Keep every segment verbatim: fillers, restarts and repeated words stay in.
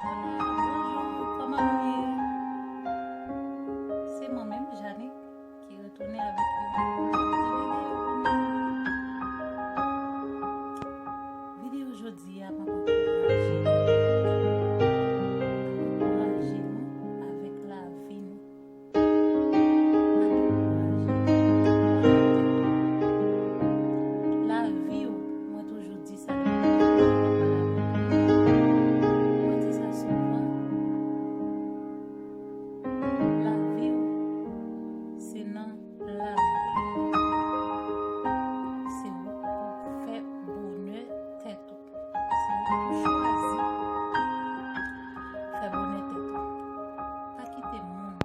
Hola, bonjou, kòman nou ye? Se mwen menm, Janik, ki retounen avèk yon lòt videyo pou nou. Videyo jodi a, m ap ankouraje nou. M ap ankouraje nou avèk lavi nou. Pa dekouraje. Lavi w, mwen toujou di sa lè m ap pale avèk moun. Mwen di sa souvan. Lavi w, se nan lavi w. Se ou pou fè bonè tèt ou. Se ou pou chwazi fè bonè tèt ou. Pa kite moun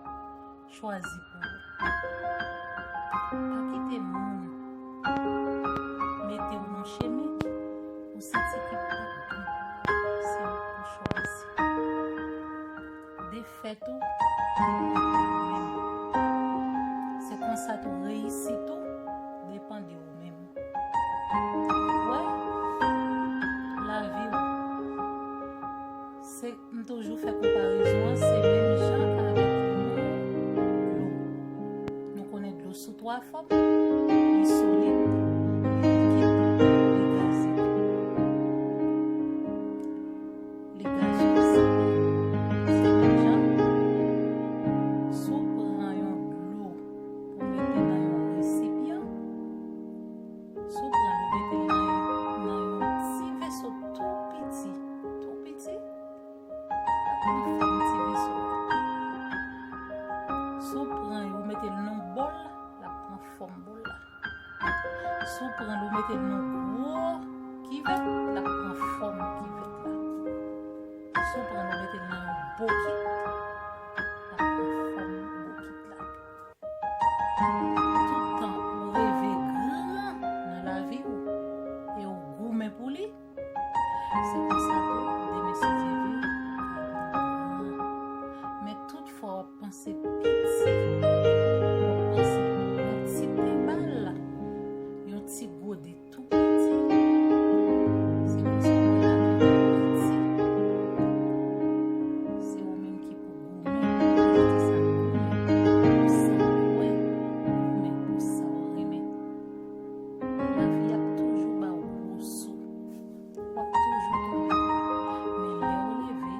chwazi pou ou. Pa kite moun mete w nan chemen ou santi ki pa bon. Se ou pou chwazi. Defèt ou depann de ou menm. Se konsa tou, reyisit ou depann de ou menm. Wè, lavi w, se, m toujou fè konparezon an, se menm jan avèk yon dlo. Nou konnen dlo sou twa fòm, li solid, li likid, li gaze. Li gaze osi. Se menm jan, si w pran yon dlo pou mete nan yon resipyan, si w pran l ou mete l nan yon, nan yon ti veso tou piti, tou piti, l ap pran fòm ti veso a. Si w pran l ou mete l nan bòl, l ap pran fòm bòl la. Si w pran l ou mete l nan gwo kivèt, l ap pran fòm kivèt la. Si w pran l ou mete l nan yon bokit, l ap pran fòm bokit la. Tout tan ou reve gran nan lavi w e ou goumen pou li, se konsa tou, demen si Dye vle, ou ka vin gran. Men tout fwa w ap panse piti, w ap panse yon ti pen bal, yon ti gode tou piti. Se konsa pou lavi tou piti. Se ou menm ki pou goumen, pou sa w goumen, pou sa w kwè, goumen pou sa w renmen. Lavi ap toujou ba w gwo sou. W ap toujou tonbe. Men lè w leve,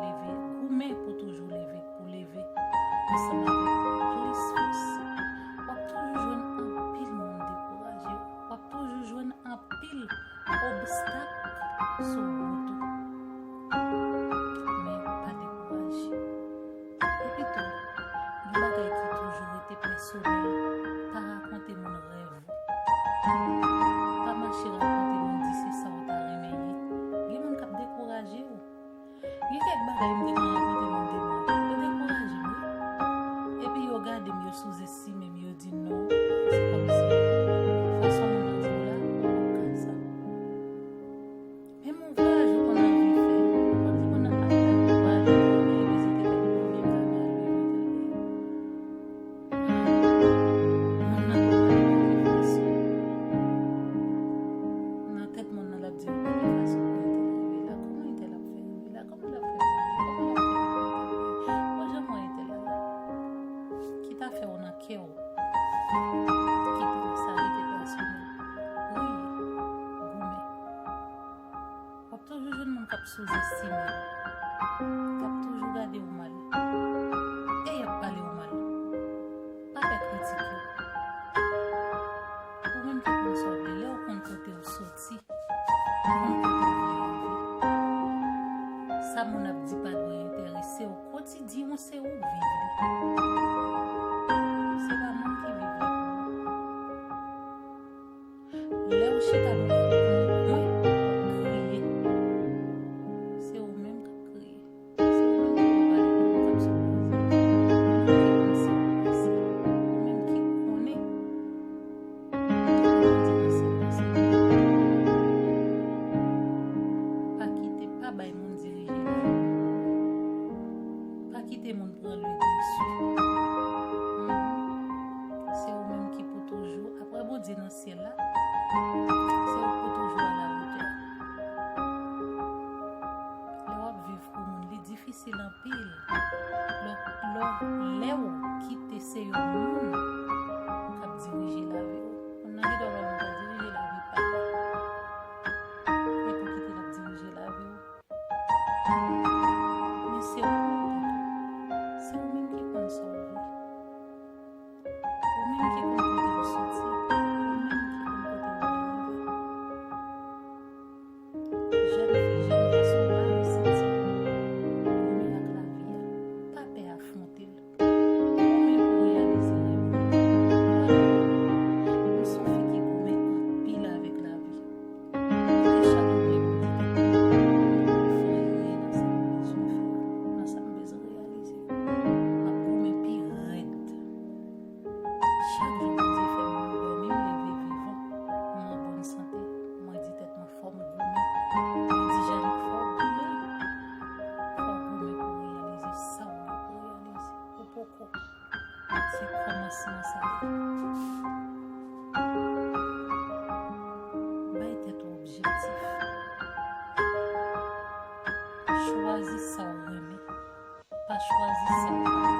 leve, goumen pou toujou leve, pou leve ansanm avèk plis fòs. W ap toujou jwenn anpil moun dekouraje w. W ap toujou jwenn anpil obstak sou wout ou. Men pa dekouraje. Epi tou, gen bagay ki toujou rete pèsonèl. Pa rakonte moun rèv ou. Pa mache rakonte moun, di se sa w ta renmen ye. Gen moun k ap dekouraje w. Gen kèk bagay m te konn rakonte moun devan, yo dekouraje m, wi. Epi yo gade m, yo souzestime m, yo di non, se kòmsi fason moun nan di w la, ou p ap ka sa. Menm ouvraj ou konn anvi fè, ou konn di moun nan al fè ouvraj, ou konn vizite kèk moun, men pa mal, wi, mwen te di. Moun nan konn pale pou li fason. Nan tèt moun nan, l ap di, "Gade fason pou entèl rive la, kòman entèl ap fè rive la, kòman l ap fè voyaje, kòman l ap fè rive la, bon, jan mwen entèl la, la." Kit a fè w nan kè w, kite sa rete pèsonèl. Priye, goumen. W ap toujou jwenn moun k ap souzestime w, k ap toujou gade w mal, e y ap pale w mal. Pa pè kritike yo. Ou menm ki konn sa w vle, lè w konn kote w soti, ou konn kote w vle rive. Sa moun ap di pa dwe enterese w, kotidyen w se ou k viv li. Se pa moun ki viv li pou ou. Lè w chita nan yon kwen, w ap kriye. Se ou menm k ap kriye. Se ou menm ki pou pale pou ou k ap sot pase. Ou menm ki konn sa w pase. Ou menm ki konnen. Ou di nan syèl la, se ou. Pa kite, pa bay moun dirije lavi w. Pa kite moun pran le dessus. Mhm. Se ou menm ki pou toujou, apre Bondye nan syèl la, se ou pou toujou à la hauteur. Lè w ap viv pou moun, li difisil anpil lè, lè, lè w kite se yon moun k ap dirije lavi w. Moun nan gen dwa pa menm ka dirije lavi pa l. E pou kite l ap dirije lavi w. Men se ou pou tèt ou. Se ou menm ki konn sa w vle. Ou menm ki konn kote w soti. Ou menm ki konn kote w rive. Jèn fi, jèn gason, pa resanti. Goumen ak lavi a. Pa pè afwonte l. Goumen pou reyalize rèv ou. M se yon fi ki goumen anpil avèk lavi. E chak jou m di tèt mwen, m ap fè anyen nan sa m bezwen fè, nan sa m bezwen reyalize. M ap goumen pi rèd. Chak jou Bondye fè m dòmi, m leve vivan, m an bòn sante, mwen di tèt mwen, fò m goumen. Mwen di Janik, fò w goumen. Fò w goumen pou w reyalize sa w gen pou w reyalize. Ou poko. Se kòmansman sa ye. Bay tèt ou objektif. Chwazi sa w renmen. Pa chwazi sa w pa renmen.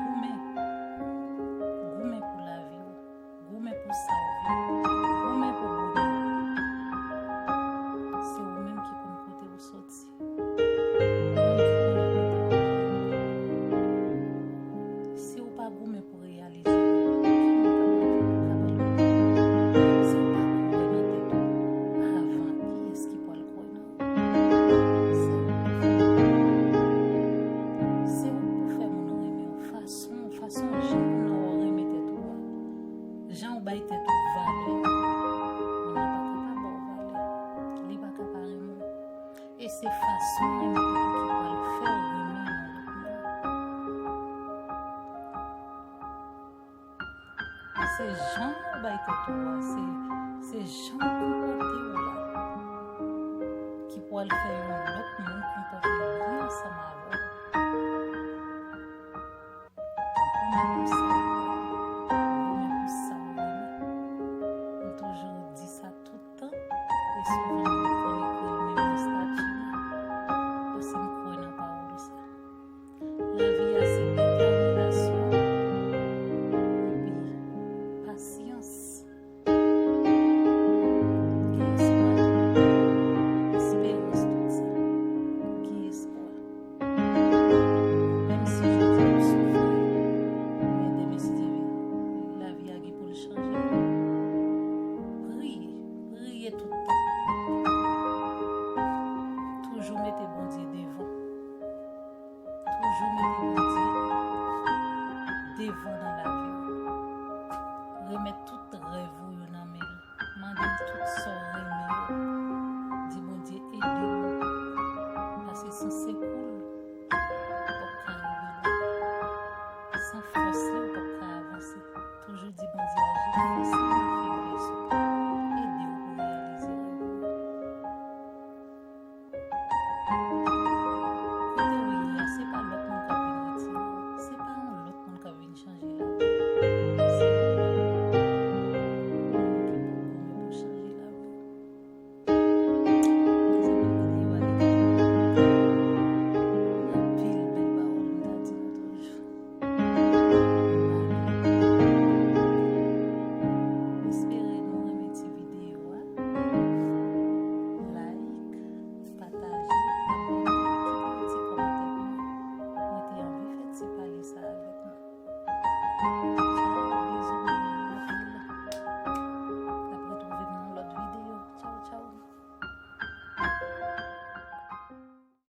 Goumen. Goumen pou lavi w. Goumen pou sa w vle. Goumen pou bonè w. Se ou menm ki konn kote ou soti. Ou menm ki konn kote ou rive. Si w pa goumen pou reyalize rèv ou, ki moun k ap, k ap, si w pa kwè nan tèt ou, avan, kiyès ki pral kwè nan ou? Se ou pou fè moun renmen w. Fason, fason jan moun nan wè w renmen tèt ou a, jan w bay tèt ou valè, moun nan pa ka pa ba w valè. Li pa ka pa renmen w. E se fason w renmen tèt ou ki pral fè w renmen yon lòt moun. Se jan w bay tèt ou a, se, se jan w konpòte w la ki pral fè yon lòt moun konpòte l byen ansanm avè w. Goumen pou sa w kwè, goumen pou sa w renmen. M toujou di sa tout tan, e souvan m konn ekri l menm nan estati mwen, paske m kwè nan pawòl sa. Lavi a se detèminasyon epi pasyans. Gen espwa tou. Esperans, tout sa. Gen espwa. Menm si jodi a w soufri, men demen, si Dye vle, lavi a gen pou l chanje. Priye, priye tout tan. Toujou mete Bondye devan. Toujou mete Bondye devan nan lavi w. Remèt tout rèv ou yo nan men l. Mande l tout sa w renmen yo. Di Bondye, ede m. Paske san sekou l, ou p ap ka rive lwen. San fòs li, ou p ap ka avanse. Toujou di Bondye, aji nan fòs li, nan feblès ou. Ede w pou reyalize rèv ou yo.